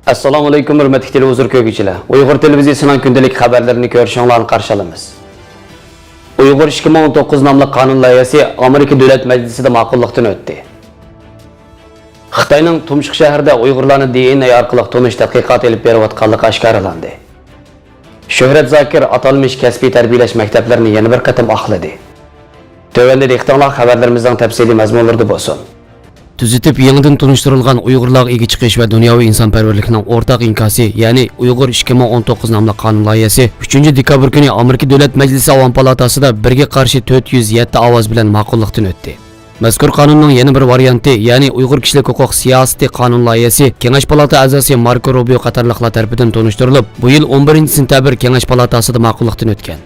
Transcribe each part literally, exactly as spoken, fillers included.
ئەسسالامۇئەلەيكۇم، ھۆرمەتلىك تېلېۋىزور كۆرگۈچىلەر. ئۇيغۇر تېلېۋىزىيىسىنىڭ كۈندىلىك خەۋەرلىرىنى كۆرۈشۈڭلارنى قارشى ئالىمىز. ئۇيغۇر ئىككى مىڭ ئون توققۇز ناملىق قانۇن لايىھەسى ئامېرىكا دۆلەت مەجلىسىدە ماقۇللۇقتىن ئۆتتى. خىتاينىڭ تۇمشۇق شەھىرىدە ئۇيغۇرلارنى دى ئېن ئەي ئارقىلىق تونۇش تەتقىقاتى ئېلىپ بېرىۋاتقانلىقى ئاشكارىلاندى. شۆھرەت زاكىر ئاتالمىش كەسپىي تەربىيەلەش مەكتەپلىرىنى يەنە بىر قېتىم ئاقلىدى. تۆۋەندە دىققىتىڭلار خەۋەرلىرىمىزنىڭ تەپسىلىي مەزمۇنلىرىدا بولسۇن. تۈزىتىپ، يېڭىدىن تونۇشتۇرۇلغان ئۇيغۇرلارغا ئىگە چىقىش ۋە دۇنياۋى ئىنسانپەرۋەرلىكنىڭ ئورتاق ئىنكاسى، يەنى ئۇيغۇر ئىككى مىڭ ئون توققۇز ناملىق قانۇن لايىھەسى ئۈچىنچى دېكابىر كۈنى ئامېرىكا دۆلەت مەجلىسى ئاۋام پالاتاسىدا بىرگە قارشى تۆت يۈز يەتتە ئاۋاز بىلەن ماقۇللۇقتىن ئۆتتى. مەزكۇر قانۇننىڭ يەنە بىر ۋارىيانتى، يەنى ئۇيغۇر كىشىلىك ھوقۇق سىياسىتى قانۇن لايىھەسى كېڭەش پالاتا ئەزاسى ماركو روبىيو قاتارلىقلار تەرىپىدىن تونۇشتۇرۇلۇپ، بۇ يىل ئون بىرىنچى سېنتەبىر كېڭەش پالاتاسىدا ماقۇللۇقتىن ئۆتكەن.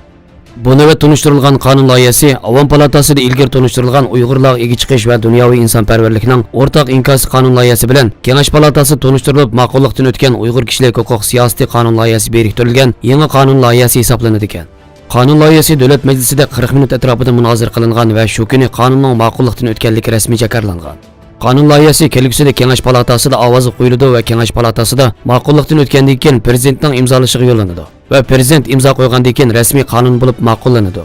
بۇ نۆۋەت تونۇشتۇرۇلغان قانۇن لايىھەسى ئاۋام پالاتاسىدا ئىلگىرى تونۇشتۇرۇلغان ئۇيغۇرلارغا ئىگە چىقىش ۋە دۇنياۋى ئىنسانپەرۋەرلىكنىڭ ئورتاق ئىنكاسى قانۇن لايىھەسى بىلەن كېڭەش پالاتاسىدا تونۇشتۇرۇلۇپ ماقۇللۇقتىن ئۆتكەن ئۇيغۇر كىشىلىك ھوقۇق سىياسىتى قانۇن لايىھەسى بىرىكتۈرۈلگەن يېڭى قانۇن لايىھەسى ھېسابلىنىدىكەن. قانۇن لايىھەسى دۆلەت مەجلىسىدە قىرىق مىنۇت ئەتراپىدا مۇنازىرە قىلىنغان ۋە شۇ كۈنى قانۇننىڭ ماقۇللۇقتىن ئۆتكەنلىكى رەسمىي جاكارلانغان. قانۇن لايىھەسى كەلگۈسىدە كېڭەش پالاتاسىدا ئاۋازغا قويۇلىدۇ ۋە كېڭەش پالاتاسىدا ماقۇللۇقتىن ئۆتكەندىن كېيىن پىرېزىدېنتنىڭ ئىمزالىشىغا يوللىنىدۇ ۋە پىرېزىدېنت ئىمزا قويغاندىن كېيىن رەسمىي قانۇن بولۇپ ماقۇللىنىدۇ.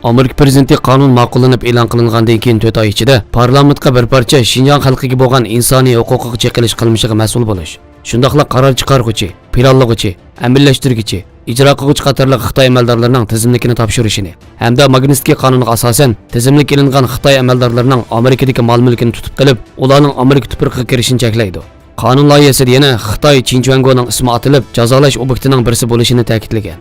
ئامېرىكا پىرېزىدېنتى قانۇن ماقۇللىنىپ ئېلان قىلىنغاندىن كېيىن تۆت ئاي ئىچىدە پارلامېنتقا بىر پارچە شىنجاڭ خەلقىگە بولغان ئىنسانىي ھوقۇقىغا چېقىلىش قىلمىشىغا مەسئۇل بولۇش، شۇنداقلا قارار چىقارغۇچى، پىلانلىغۇچى، ئەمەلىيلەشتۈرگۈچى، ئىجرا قىلغۇچى قاتارلىق خىتاي ئەمەلدارلىرىنىڭ تىزىملىكىنى تاپشۇرۇشىنى ھەمدە ماگنىتسكىي قانۇنىغا ئاساسەن تىزىملىككە ئېلىنغان خىتاي ئەمەلدارلىرىنىڭ ئامېرىكىدىكى مال-مۈلكىنى تۇتۇپ قېلىپ، ئۇلارنىڭ ئامېرىكا تۇپرىقىغا كىرىشىنى چەكلەيدۇ. قانۇن لايىھەسىدە يەنە خىتاي چىن چۈەنگونىڭ ئىسمى ئاتىلىپ، جازالاش ئوبيېكتىنىڭ بىرسى بولۇشىنى تەكىتلىگەن.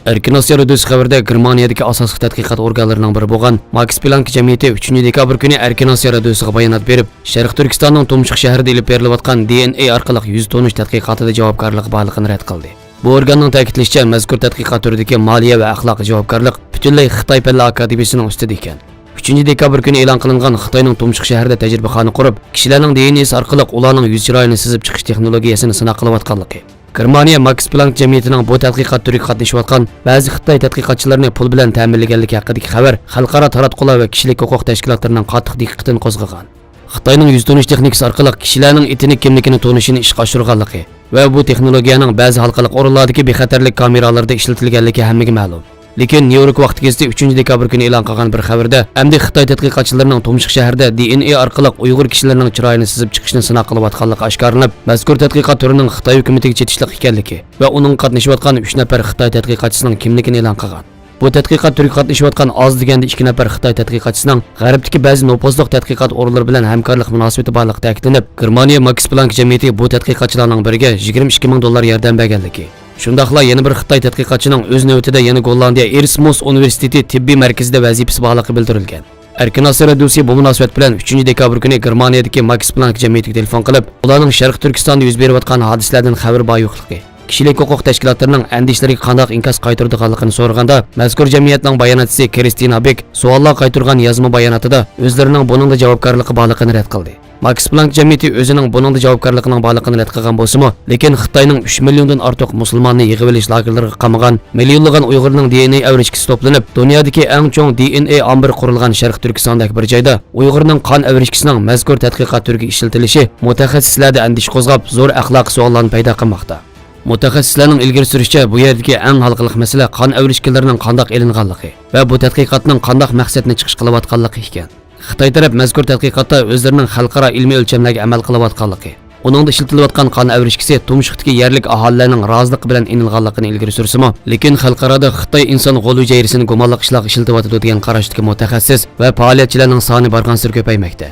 ئەركىن ئاسىيا رادىيوسى خەۋىرىدە گېرمانىيەدىكى ئاساسلىق تەتقىقات ئورگانلىرىنىڭ بىرى بولغان ماكس پلانك جەمئىيىتى ئۈچىنچى دېكابىر كۈنى ئەركىن ئاسىيا رادىيوسىغا بايانات بېرىپ، شەرقىي تۈركىستاننىڭ تۇمشۇق شەھىرىدە ئېلىپ بېرىلىۋاتقان دى ئېن ئەي ئارقىلىق يۈز تونۇش تەتقىقاتىدا جاۋابكارلىقى بارلىقىنى رەت قىلدى. بۇ ئورگاننىڭ تەكىتلىشىچە، مەزكۇر تەتقىقات تۈرىدىكى مالىيە ۋە ئەخلاقىي جاۋابكارلىق پۈتۈنلەي خىتاي پەنلەر ئاكادېمىيىسىنىڭ ئۈستىدە ئىكەن. ئۈچىنچى دېكابىر كۈنى ئېلان قىلىنغان خىتاينىڭ تۇمشۇق شەھىرىدە تەجرىبىخانا قۇرۇپ، كىشىلەرنىڭ دى ئېن ئېيسى ئارقىلىق ئۇلارنىڭ يۈز چىرايىنى سىزىپ چىقىش تېخنولوگىيەسىنى سىناق قىلىۋاتقانلىقى، گېرمانىيە ماكس پلانك جەمئىيىتىنىڭ بۇ تەتقىقات تۈرىگە قاتنىشىۋاتقان بەزى خىتاي تەتقىقاتچىلىرىنى پۇل بىلەن تەمىنلىگەنلىكى ھەققىدىكى خەۋەر خەلقئارا تاراتقۇلار ۋە كىشىلىك ھوقۇق تەشكىلاتلىرىنىڭ قاتتىق دىققىتىنى قوزغىغان. خىتاينىڭ يۈز تونۇش تېخنىكىسى ئارقىلىق كىشىلەرنىڭ ئېتنىك كىملىكىنى تونۇشىنى ئىشقا ئاشۇرغانلىقى ۋە بۇ تېخنولوگىيەنىڭ بەزى ھالقىلىق ئورۇنلاردىكى بىخەتەرلىك كامېرالىرىدا ئىشلىتىلگەنلىكى ھەممىگە مەلۇم. لېكىن نيۇ يورك ۋاقتى گېزىتى ئۈچىنچى دېكابىر كۈنى ئېلان قىلغان بىر خەۋىرىدە، ئەمدى خىتاي تەتقىقاتچىلىرىنىڭ تۇمشۇق شەھىرىدە دى ئېن ئەي ئارقىلىق ئۇيغۇر كىشىلىرىنىڭ چىرايىنى سىزىپ چىقىشنى سىناق قىلىۋاتقانلىقى ئاشكارىلىنىپ، مەزكۇر تەتقىقات تۈرىنىڭ خىتاي ھۆكۈمىتىگە چېتىشلىق ئىكەنلىكى ۋە ئۇنىڭغا قاتنىشىۋاتقان ئۈچ نەپەر خىتاي تەتقىقاتچىسىنىڭ كىملىكىنى ئېلان قىلغان. بۇ تەتقىقات تۈرىگە قاتنىشىۋاتقان ئاز دېگەندە ئىككى نەپەر خىتاي تەتقىقاتچىسىنىڭ غەربتىكى بەزى نوپۇزلۇق تەتقىقات ئورۇنلىرى بىلەن ھەمكارلىق مۇناسىۋىتى بارلىقى تەكىتلىنىپ، گېرمانىيە ماكس پلانك جەمئىيىتى بۇ تەتقىقاتچىلارنىڭ بىرىگە يىگىرمە ئىككى مىڭ دوللار ياردەم بەرگەنلىكى، شۇنداقلا يەنە بىر خىتاي تەتقىقاتچىنىڭ ئۆز نۆۋىتىدە يەنە گوللاندىيە ئېرسمۇس ئۇنىۋېرسىتېتى تېببىي مەركىزىدە ۋەزىپىسى بارلىقى بىلدۈرۈلگەن. ئەركىن ئاسىيا رادىيوسى بۇ مۇناسىۋەت بىلەن ئۈچىنچى دېكابىر كۈنى گېرمانىيەدىكى ماكس پلانك جەمئىيىتىگە تېلېفون قىلىپ، ئۇلارنىڭ شەرقىي تۈركىستاندا يۈز بېرىۋاتقان ھادىسىلەردىن خەۋىرى بار يوقلۇقى، كىشىلىك ھوقۇق تەشكىلاتلىرىنىڭ ئەندىشىلىرىگە قانداق ئىنكاس قايتۇرىدىغانلىقىنى سورىغاندا، مەزكۇر جەمئىيەتنىڭ باياناتچىسى كرىستىنا بېك سوئاللار قايتۇرغان يازما باياناتىدا ئۆزلىرىنىڭ بۇنىڭدا جاۋابكارلىقى بارلىقىنى رەت قىلدى. ماكس پلانك جەمئىيىتى ئۆزىنىڭ بۇنىڭدا جاۋابكارلىقىنىڭ بارلىقىنى رەت قىلغان بولسىمۇ، لېكىن خىتاينىڭ ئۈچ مىليوندىن ئارتۇق مۇسۇلماننى يىغىۋېلىش لاگېرلىرىغا قامىغان، مىليونلىغان ئۇيغۇرنىڭ دى ئېن ئەي ئەۋرىشكىسى توپلىنىپ، دۇنيادىكى ئەڭ چوڭ دى ئېن ئەي ئامبىرى قۇرۇلغان شەرقىي تۈركىستاندەك بىر جايدا ئۇيغۇرنىڭ قان ئەۋرىشكىسىنىڭ مەزكۇر تەتقىقات تۈرىگە ئىشلىتىلىشى مۇتەخەسسىسلەردە ئەندىشە قوزغاپ، زور ئەخلاقىي سوئاللارنى پەيدا قىلماقتا. مۇتەخەسسىسلەرنىڭ ئىلگىرى سۈرۈشىچە، بۇ يەردىكى ئەڭ ھالقىلىق مەسىلە قان ئەۋرىشكىلىرىنىڭ قانداق ئېلىنغانلىقى ۋە بۇ تەتقىقاتنىڭ قانداق مەقسەتنى چىقىش قىلىۋاتقانلىقى ئىكەن. خىتاي تەرەپ مەزكۇر تەتقىقاتتا ئۆزلىرىنىڭ خەلقئارا ئىلمىي ئۆلچەملەرگە ئەمەل قىلىۋاتقانلىقى، ئۇنىڭدا ئىشلىتىلىۋاتقان قان ئەۋرىشكىسى تۇمشۇقتىكى يەرلىك ئاھالىلەرنىڭ رازىلىقى بىلەن ئېلىنغانلىقىنى ئىلگىرى سۈرسىمۇ، لېكىن خەلقئارادا خىتاي ئىنسان غول ھۈجەيرىسىنى گۇمانلىق ئىشلارغا ئىشلىتىۋاتىدۇ دېگەن قاراشتىكى مۇتەخەسسىس ۋە پائالىيەتچىلەرنىڭ سانى بارغانسېرى كۆپەيمەكتە.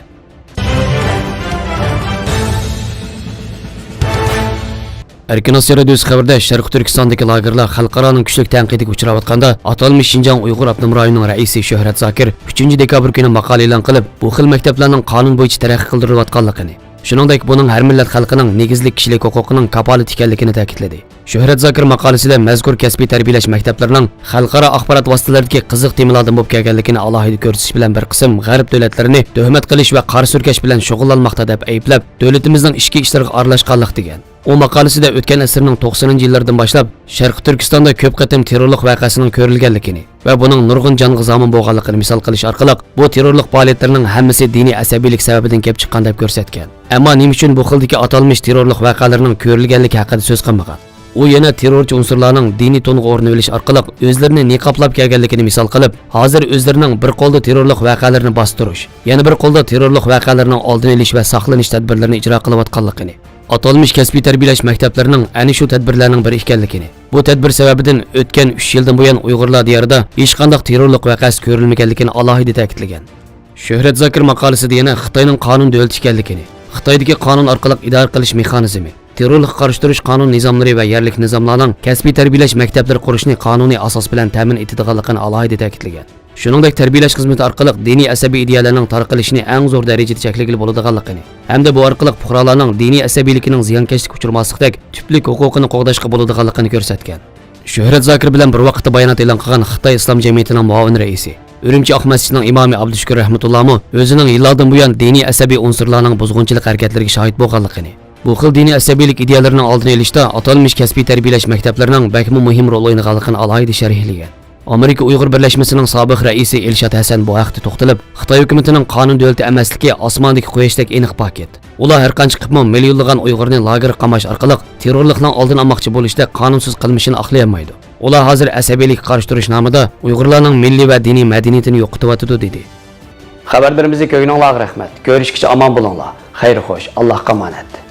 ئەركىن ئاسىيا رادىيوسى خەۋىرىدە، شەرقىي تۈركىستاندىكى لاگېرلار خەلقئارانىڭ كۈچلۈك تەنقىدىگە ئۇچراۋاتقاندا، ئاتالمىش شىنجاڭ ئۇيغۇر ئاپتونوم رايونىنىڭ رەئىسى شۆھرەت زاكىر ئۈچىنچى دېكابىر كۈنى ماقالە ئېلان قىلىپ، بۇ خىل مەكتەپلەرنىڭ قانۇن بويىچە تەرەققىي قىلدۇرۇلۇۋاتقانلىقىنى، شۇنىڭدەك بۇنىڭ ھەر مىللەت خەلقىنىڭ نېگىزلىك كىشىلىك ھوقۇقىنىڭ كاپالىتى ئىكەنلىكىنى تەكىتلىدى. شۆھرەت زاكىر ماقالىسىدە مەزكۇر كەسپىي تەربىيەلەش مەكتەپلىرىنىڭ خەلقئارا ئاخبارات ۋاسىتىلىرىدىكى قىزىق تېمىلاردىن بولۇپ كەلگەنلىكىنى ئالاھىدە كۆرسىتىش بىلەن بىر قىسىم غەرب دۆلەتلىرىنى تۆھمەت قىلىش ۋە قارا سۈركەش بىلەن شۇغۇللانماقتا دەپ ئەيىبلەپ، دۆلىتىمىزنىڭ ئىچكى ئىشلىرىغا ئارىلاشقانلىق دېگەن. ئۇ ماقالىسىدە ئۆتكەن ئەسىرنىڭ توقسىنىنچى يىللىرىدىن باشلاپ شەرقىي تۈركىستاندا كۆپ قېتىم تېررورلۇق ۋەقەسىنىڭ كۆرۈلگەنلىكىنى ۋە بۇنىڭ نۇرغۇن جانغا زامىن بولغانلىقىنى مىسال قىلىش ئارقىلىق، بۇ تېررورلۇق پائالىيەتلىرىنىڭ ھەممىسى دىنىي ئەسەبىيلىك سەۋەبىدىن كېلىپ چىققان دەپ كۆرسەتكەن. ئەمما نېمە ئۈچۈن بۇ خىلدىكى ئاتالمىش تېررورلۇق ۋەقەلىرىنىڭ كۆرۈلگەنلىكى ھەققىدە سۆز قىلمىغان. ئۇ يەنە تېررورچى ئۇنسۇرلارنىڭ دىنىي تونغا ئورىنىۋېلىش ئارقىلىق ئۆزلىرىنى نىقابلاپ كەلگەنلىكىنى مىسال قىلىپ، ھازىر ئۆزلىرىنىڭ بىر قولدا تېررورلۇق ۋەقەلىرىنى باستۇرۇش، يەنە بىر قولدا تېررورلۇق ۋەقەلىرىنىڭ ئالدىنى ئېلىش ۋە ساقلىنىش تەدبىرلىرىنى ئىجرا قىلىۋاتقانلىقىنى، ئاتالمىش كەسپىي تەربىيەلەش مەكتەپلىرىنىڭ ئەنە شۇ تەدبىرلەرنىڭ بىرى ئىكەنلىكىنى، بۇ تەدبىر سەۋەبىدىن ئۆتكەن ئۈچ يىلدىن بۇيان ئۇيغۇرلار دىيارىدا ھېچقانداق تېررورلۇق ۋەقەسى كۆرۈلمىگەنلىكىنى ئالاھىدە تەكىتلىگەن. شۆھرەت زاكىر ماقالىسىدە يەنە خىتاينىڭ قانۇن دۆلىتى ئىكەنلىكىنى، خىتايدىكى قانۇن ئارقىلىق ئىدارە قىلىش مېخانىزمى، تېررورلۇققا قارشى تۇرۇش قانۇن نىزاملىرى ۋە يەرلىك نىزاملارنىڭ كەسپىي تەربىيەلەش مەكتەپلىرى قۇرۇشنى قانۇنىي ئاساس بىلەن تەمىن ئېتىدىغانلىقىنى ئالاھىدە تەكىتلىگەن. شۇنىڭدەك تەربىيەلەش خىزمىتى ئارقىلىق دىنىي ئەسەبىي ئىدىيەلەرنىڭ تارقىلىشىنى ئەڭ زور دەرىجىدە چەكلىگىلى بولىدىغانلىقىنى ھەمدە بۇ ئارقىلىق پۇقرالارنىڭ دىنىي ئەسەبىيلىكىنىڭ زىيانكەشلىككە ئۇچرىماسلىقتەك تۈپلۈك ھوقۇقىنى قوغداشقا بولىدىغانلىقىنى كۆرسەتكەن. شۆھرەت زاكىر بىلەن بىر ۋاقىتتا بايانات ئېلان قىلغان خىتاي ئىسلام جەمئىيىتىنىڭ مۇئاۋىن رەئىسى، ئۈرۈمچى ئاق مەسچىتىنىڭ ئىمامى ئابدۇشۈكۈر رەھمەتۇللامۇ ئۆزىنىڭ يىللاردىن بۇيان دىنىي ئەسەبىي ئۇنسۇرلارنىڭ بۇزغۇنچىلىق ھەرىكەتلىرىگە شاھىت بولغانلىقىنى، بۇ خىل دىنىي ئەسەبىيلىك ئىدىيەلىرىنىڭ ئالدىنى ئېلىشتا ئاتالمىش كەسپىي تەربىيەلەش مەكتەپلىرىنىڭ بەكمۇ مۇھىم رول ئوينىغانلىقىنى ئالاھىدە شەرھلىگەن. ئامېرىكا ئۇيغۇر بىرلەشمىسىنىڭ سابىق رەئىسى ئېلشات ھەسەن بۇ ھەقتە توختىلىپ، خىتاي ھۆكۈمىتىنىڭ قانۇن دۆلىتى ئەمەسلىكى ئاسماندىكى قۇياشتەك ئېنىق پاكىت. ئۇلار ھەرقانچە قىپمۇ مىليونلىغان ئۇيغۇرنى لاگېرغا قاماش ئارقىلىق تېررورلۇقنىڭ ئالدىنى ئالماقچى بولۇشتەك قانۇنسىز قىلمىشىنى ئاقلىيالمايدۇ. ئۇلار ھازىر ئەسەبىيلىككە قارشى تۇرۇش نامىدا ئۇيغۇرلارنىڭ مىللىي ۋە دىنىي مەدەنىيىتىنى يوقىتىۋاتىدۇ، دېدى. خەۋەرلىرىمىزنى كۆرگىنىڭلارغا رەھمەت. كۆرۈشكىچە ئامان بولۇڭلار. خەير خوش. ئاللاھقا ئامانەت.